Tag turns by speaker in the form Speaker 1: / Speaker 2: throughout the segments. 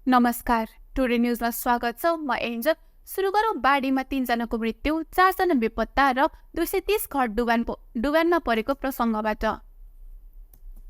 Speaker 1: नमस्कार, टुडे न्यूजमा स्वागत छ। म एन्जल। सुरु गरौँ बाढीमा 3 जनाको मृत्यु, 4 जना बेपत्ता र 230 घर डुबानमा परेको प्रसङ्गबाट।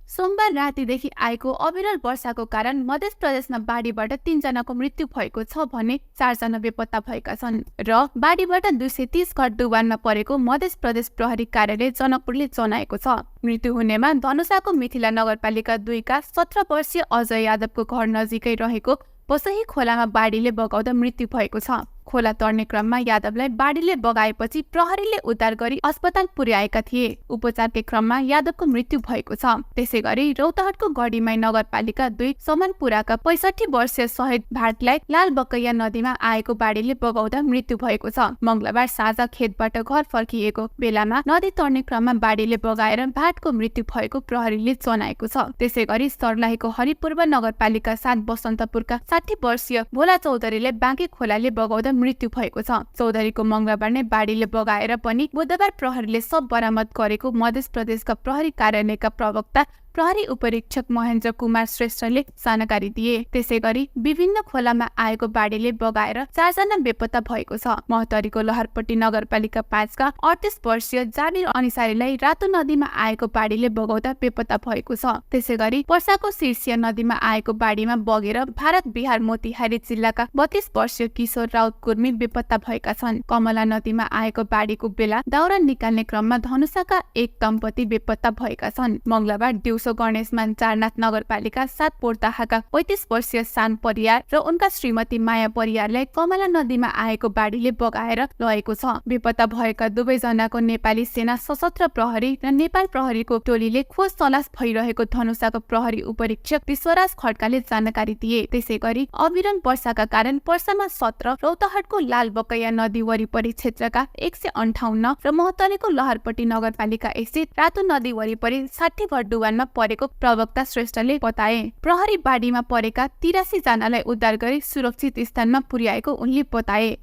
Speaker 1: सोमबार रातिदेखि आएको अविरल वर्षाको कारण मध्य प्रदेशमा बाढीबाट 3 जनाको मृत्यु भएको छ भने 4 जना बेपत्ता भएका छन् र बाढीबाट 230 घर डुबानमा परेको मध्य प्रदेश प्रहरी कार्यालय जनकपुरले जनाएको छ। मृत्यु हुनेमा धनुषाको मिथिला नगरपालिका 2 का 17 वर्षीय अजय यादवको घर नजिकै रहेको बसही खोलामा बाढीले बगाउँदा मृत्यु भएको छ। खोला तर्ने क्रममा यादवलाई बाढीले बगाएपछि प्रहरीले उद्धार गरी अस्पताल पुर्याएका थिए। उपचारकै क्रममा यादवको मृत्यु भएको छ। त्यसैगरी रौतहटको गढीमाई नगरपालिका 2 समनपुराका 65 वर्षीय शहीद भारतलाई लालबकैया नदीमा आएको बाढीले बगाउँदा मृत्यु भएको छ। मंगलबार साँझ खेतबाट घर फर्किएको बेलामा नदी तर्ने क्रममा बाढीले बगाएर भाटको मृत्यु भएको प्रहरीले जनाएको छ। त्यसैगरी सर्लाहीको हरिपूर्व नगरपालिका 7 बसन्तपुरका 60 वर्षीय भोला चौधरीले बाँके खोलाले बगाउँदा मृत्यु भएको छ। चौधरीको मंगलबार नै बाढीले बगाएर पनि बुधबार प्रहरीले शव बरामद गरेको मध्य प्रदेशका प्रहरी कार्यालयका प्रवक्ता प्रहरी उपरीक्षक महेन्द्र कुमार श्रेष्ठले जानकारी दिए। त्यसैगरी विभिन्न खोलामा आएको बाढीले बगाएर 4 जना बेपत्ता भएको छ। महतरीको लहरपट्टी नगरपालिका 5 का 38 वर्षीय जाबिर अनिसारीलाई रातो नदीमा आएको बाढीले बगाउँदा बेपत्ता भएको छ। त्यसैगरी पर्साको शीर्षीय नदीमा आएको बाढीमा बगेर भारत बिहार मोतिहारी जिल्लाका 32 वर्षीय किशोर राउत कुर्मी बेपत्ता भएका छन्। कमला नदीमा आएको बाढीको बेला दाउरा निकाल्ने क्रममा धनुषाका एक दम्पति बेपत्ता भएका छन्। मंगलबार दिउँसो गणेशमान चारनाथ नगरपालिका 7 पोर्ताहाका 35 वर्षीय सान परियार र उनका श्रीमती माया परियारलाई कमला नदीमा आएको बाढीले बगाएर लगेको छ। बेपत्ता भएका दुवै जनाको नेपाली सेना सशस्त्र प्रहरी र नेपाल प्रहरीको टोलीले खोज तलास भइरहेको धनुषाको प्रहरी उपरीक्षक विश्वराज खड्काले जानकारी दिए। त्यसैगरी अविरल वर्षाका कारण पर्सामा 17, रौतहटको लालबकैया नदी वरिपरि क्षेत्रका 158 र महतरीको लहरपट्टी नगरपालिका स्थित रातो नदी वरिपरि 60 घर डुबानमा परेको प्रवक्ता श्रेष्ठले बताए। प्रहरी बाढीमा परेका 83 जनालाई उद्धार गरी सुरक्षित स्थानमा पुर्याएको उनले बताए।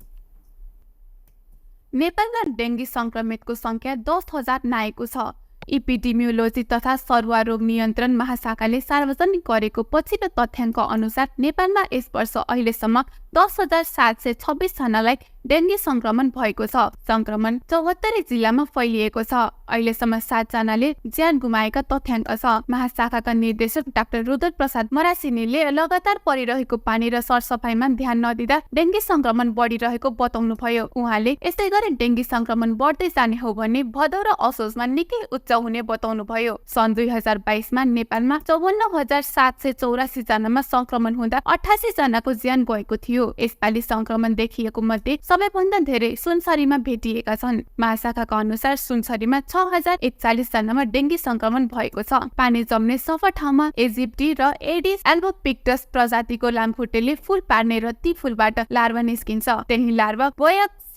Speaker 1: नेपालमा डेंगी संक्रमितको संख्या 10,000 नाएको छ। इपिडेमियोलोजी तथा सरुवा रोग नियन्त्रण महाशाखाले सार्वजनिक गरेको पछिल्लो तथ्याङ्क अनुसार नेपालमा यस वर्ष अहिलेसम्म 10,726 जनालाई डेंगी संक्रमण भएको छ। संक्रमण 74 जिल्लामा फैलिएको छ। अहिलेसम्म 7 जनाले ज्यान गुमाएका तथ्याङ्क छ। महाशाखाका निर्देशक डाक्टर रुद्र प्रसाद मरासिनीले लगातार परिरहेको पानी र सरसफाइमा ध्यान नदिँदा डेंगी संक्रमण बढिरहेको बताउनुभयो। उहाँले यसै गरी डेंगी संक्रमण बढ्दै जाने हो भने भदौ र असोजमा निकै उच्च हुने बताउनुभयो। सन् 2022 मा नेपालमा 54,784 जनामा संक्रमण हुँदा 88 जनाको ज्यान गएको थियो। यसपालि संक्रमण देखिएको मध्ये सबैभन्दा धेरै सुनसरीमा भेटिएका छन्। महाशाखाका अनुसार सुनसरीमा 6,041 जनामा डेंगी संक्रमण भएको छ। पानी जम्ने सफा ठाउँमा इजिप्टी र एडिस एल्बोपिक्टस प्रजातिको लामखुट्टेले फूल पार्ने र ती फूलबाट लार्वा निस्किन्छ। त्यही लार्वा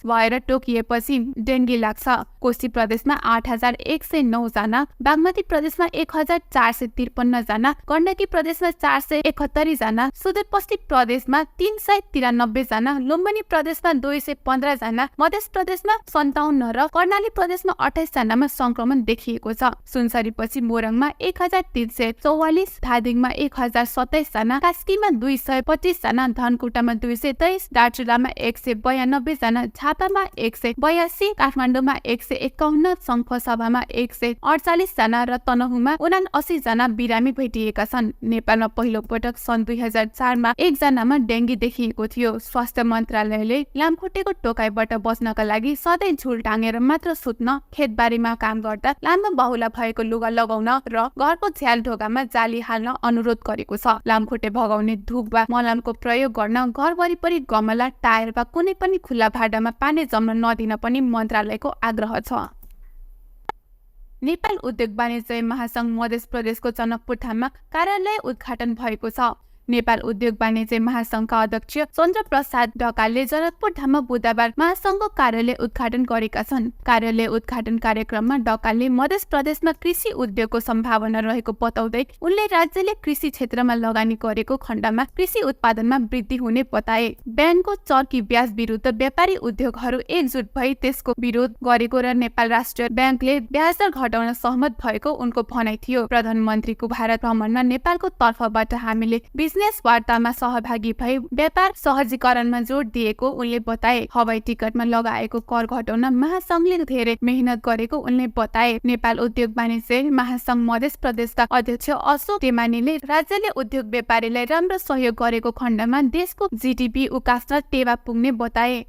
Speaker 1: भएर टोकिएपछि डेंगी लाग्छ। कोशी प्रदेशमा 8,109 जना, बागमती प्रदेशमा 1,453 जना, गण्डकी प्रदेशमा 471 जना, सुदूरपश्चिम प्रदेशमा 393 जना, लुम्बिनी प्रदेशमा 215 जना, मध्य प्रदेशमा 57 र कर्णाली प्रदेशमा 28 जनामा संक्रमण देखिएको छ। सुनसरी पछि मोरङमा 1,344, धादिङमा 1,027 जना, कास्कीमा 225 जना, धनकुटामा 223, दार्चुलामा 192 जना, झापामा 182, काठमाडौँमा 151, शङ्खसभामा 148 जना र तनहुमा 79 जना बिरामी भेटिएका छन्। नेपालमा पहिलो पटक सन् 2004 मा 1 जनामा डेंगी देखिएको थियो। स्वास्थ्य मन्त्रालयले लामखुट्टेको टोकाइबाट बच्नका लागि सधैँ झुल टाँगेर मात्र सुत्न, खेतबारीमा काम गर्दा लामो बाहुला भएको लुगा लगाउन र घरको झ्याल ढोकामा जाली हाल्न अनुरोध गरेको छ। लामखुट्टे भगाउने धूप वा मलमको प्रयोग गर्न घर वरिपरि गमला, टायर वा कुनै पनि खुल्ला भाडामा पानी जम्न नदिन पनि मन्त्रालयको आग्रह छ। नेपाल उद्योग वाणिज्य महासंघ मध्य प्रदेशको जनकपुर धाममा कार्यालय उद्घाटन भएको छ। नेपाल उद्योग वाणिज्य महासंघका अध्यक्ष चन्द्र प्रसाद ढकालले जनकपुर धाममा बुधबार महासंघको कार्यालय उद्घाटन गरेका छन्। कार्यालय उद्घाटन कार्यक्रममा ढकालले मध्य प्रदेशमा कृषि उद्योगको सम्भावना रहेको बताउँदै उनले राज्यले कृषि क्षेत्रमा लगानी गरेको खण्डमा कृषि उत्पादनमा वृद्धि हुने बताए। ब्याङ्कको चर्की ब्याज विरुद्ध व्यापारी उद्योगहरू एकजुट भई त्यसको विरोध गरेको र नेपाल राष्ट्रिय ब्याङ्कले ब्याज दर घटाउन सहमत भएको उनको भनाइ थियो। प्रधानमन्त्रीको भारत भ्रमणमा नेपालको तर्फबाट हामीले बिजनेस वार्तामा सहभागी भई व्यापार सहजीकरणमा जोड दिएको उनले बताए। हवाई टिकटमा लगाएको कर घटाउन महासंघले धेरै मेहनत गरेको उनले बताए। नेपाल उद्योग वाणिज्य महासंघ मध्य प्रदेशका अध्यक्ष अशोक टेमानीले राज्यले उद्योग व्यापारीलाई राम्रो सहयोग गरेको खण्डमा देशको जीडीपी उकास्न टेवा पुग्ने बताए।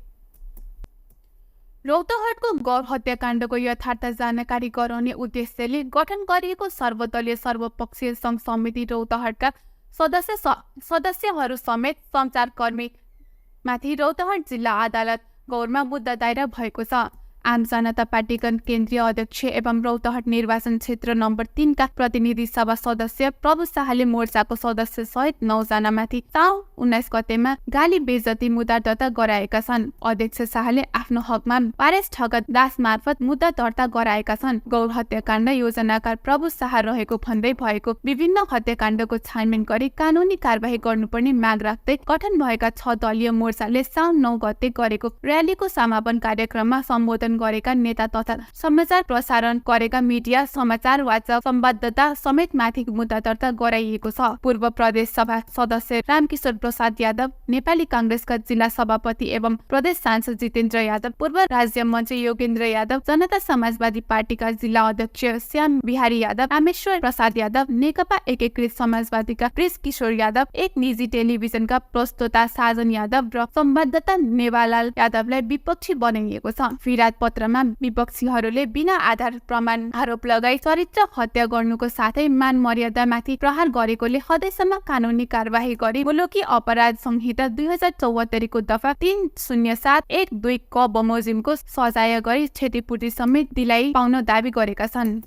Speaker 1: रौतहटको गौर हत्याकाण्डको यथार्थ जानकारी गराउने उद्देश्यले गठन गरिएको सर्वदलीय सर्वपक्षीय सङ्घ समिति रौतहटका सदस्यहरू समेत सञ्चारकर्मीमाथि रौतहट जिल्ला अदालत गौरमा मुद्दा दायर भएको छ। आम जनता पार्टीका केन्द्रीय अध्यक्ष एवं रौतहट निर्वाचन क्षेत्र नम्बर 3 का प्रतिनिधि सभा सदस्य प्रभु शाहले मोर्चाको सदस्य सहित 9 जनामाथि साउन 19 गतेमा गाली बेइज्जती मुद्दा दर्ता गराएका छन्। अध्यक्ष शाहले आफ्नो हकमा वारेस ठगत दास मार्फत मुद्दा दर्ता गराएका छन्। गौर हत्याकाण्ड योजनाकार प्रभु शाह रहेको भन्दै भएको विभिन्न हत्याकाण्डको छानबिन गरी कानुनी कारबाही गर्नुपर्ने माग राख्दै गठन भएका 6 दलीय मोर्चाले साउन 9 गते गरेको र्यालीको समापन कार्यक्रममा सम्बोधन गरेका नेता तथा समाचार प्रसारण गरेका मिडिया समाचार वाचक संवाददाता समेत माथि मुद्दा दर्ता गराइएको छ। पूर्व प्रदेश सभा सदस्य रामकिशोर प्रसाद यादव, नेपाली कांग्रेसका जिल्ला सभापति एवं प्रदेश सांसद जितेन्द्र यादव, पूर्व राज्य मन्त्री योगेन्द्र यादव, जनता समाजवादी पार्टीका जिल्ला अध्यक्ष श्याम बिहारी यादव, रामेश्वर प्रसाद यादव, नेकपा एकीकृत समाजवादीका प्रिस किशोर यादव, एक निजी टेलिभिजनका प्रस्तोता साजन यादव र संवाददाता नेवालाल यादवलाई विपक्षी बनाइएको छ। फिराद पत्रमा विपक्षीहरूले बिना आधार प्रमाण आरोप लगाई चरित्र हत्या गर्नुको साथै मान मर्यादामाथि प्रहार गरेकोले हदैसम्म कानुनी कारबाही गरी मुलुकी अपराध संहिता 2074 को दफा 3071(2) क बमोजिमको सजाय गरी क्षतिपूर्ति समेत दिलाइ पाउन दावी गरेका छन्।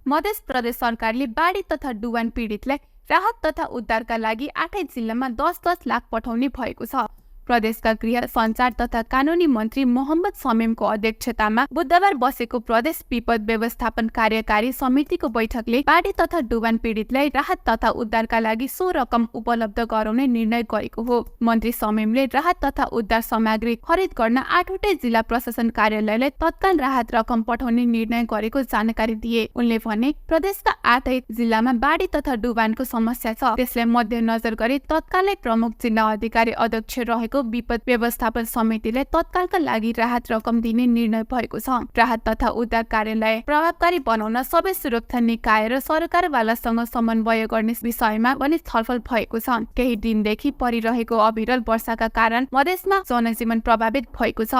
Speaker 1: मध्य प्रदेश सरकारले बाढी तथा डुबान पीडितलाई राहत तथा उद्धारका लागि 8 जिल्लामा 10-10 लाख पठाउने भएको छ। प्रदेशका गृह सञ्चार तथा कानुनी मन्त्री मोहम्मद समीमको अध्यक्षतामा बुधबार बसेको प्रदेश विपद व्यवस्थापन कार्यकारी समितिको बैठकले बाढी तथा डुबान पीडितलाई राहत तथा उद्धारका लागि सो रकम उपलब्ध गराउने निर्णय गरेको हो। मन्त्री समीमले राहत तथा उद्धार सामग्री खरिद गर्न 8वटै जिल्ला प्रशासन कार्यालयलाई तत्काल राहत रकम पठाउने निर्णय गरेको जानकारी दिए। उनले भने प्रदेशका 8 जिल्लामा बाढी तथा डुबानको समस्या छ, त्यसलाई मध्यनजर गरी तत्कालै प्रमुख जिल्ला अधिकारी अध्यक्ष रहेको विपद व्यवस्थापन समितिले तत्कालका लागि राहत रकम दिने निर्णय भएको छ। राहत तथा उद्धार कार्यालय प्रभावकारी बनाउन सबै सुरक्षा निकाय र सरकारवालासँग समन्वय गर्ने विषयमा पनि छलफल भएको छ। केही दिनदेखि परिरहेको अविरल वर्षाका कारण मधेसमा जनजीवन प्रभावित भएको छ।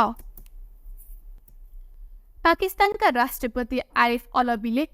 Speaker 1: पाकिस्तानका राष्ट्रपति आरिफ अलवीले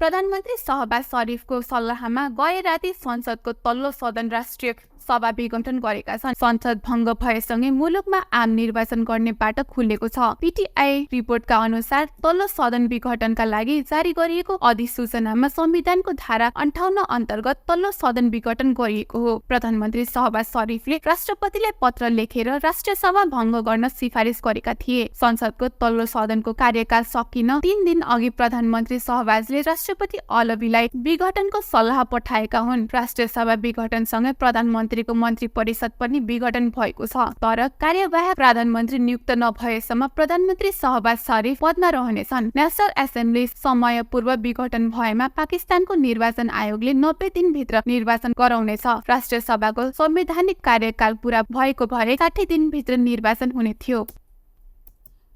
Speaker 1: प्रधानमन्त्री शहबाज शरीफको सल्लाहमा गए राति संसदको तल्लो सदन राष्ट्रिय सभा विघटन गरेका छन्। संसद भङ्ग भएसँगै मुलुकमा आम निर्वाचन गर्ने बाटो खुलेको छ। पीटीआई रिपोर्टका अनुसार तल्लो सदन विघटनका लागि जारी गरिएको अधिसूचनामा संविधानको धारा 58 अन्तर्गत तल्लो सदन विघटन गरिएको हो। प्रधानमन्त्री शहबाज शरीफले राष्ट्रपतिलाई पत्र लेखेर राष्ट्रिय सभा भङ्ग गर्न सिफारिस गरेका थिए। संसदको तल्लो सदनको कार्यकाल सकिन 3 दिन अघि प्रधानमन्त्री शहबाजले राष्ट्रपति अलवीलाई विघटनको सल्लाह पठाएका हुन्। राष्ट्रिय सभा विघटनसँगै प्रधानमन्त्रीको मन्त्री परिषद पनि विघटन भएको छ। तर कार्यवाहक प्रधानमन्त्री नियुक्त नभएसम्म प्रधानमन्त्री शहबाज शरीफ पदमा रहनेछन्। नेशनल एसेम्बली समय पूर्व विघटन भएमा पाकिस्तानको निर्वाचन आयोगले 90 दिनभित्र निर्वाचन गराउनेछ। राष्ट्रिय सभाको संवैधानिक कार्यकाल पूरा भएको भए 60 दिनभित्र निर्वाचन हुने थियो।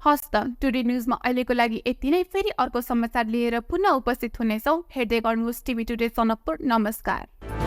Speaker 1: हस्त टुडे न्यूजमा अहिलेको लागि यति नै। फेरि अर्को समाचार लिएर पुनः उपस्थित हुनेछौँ। हेर्दै गर्नुहोस् टिभी टुडे जनकपुर। नमस्कार।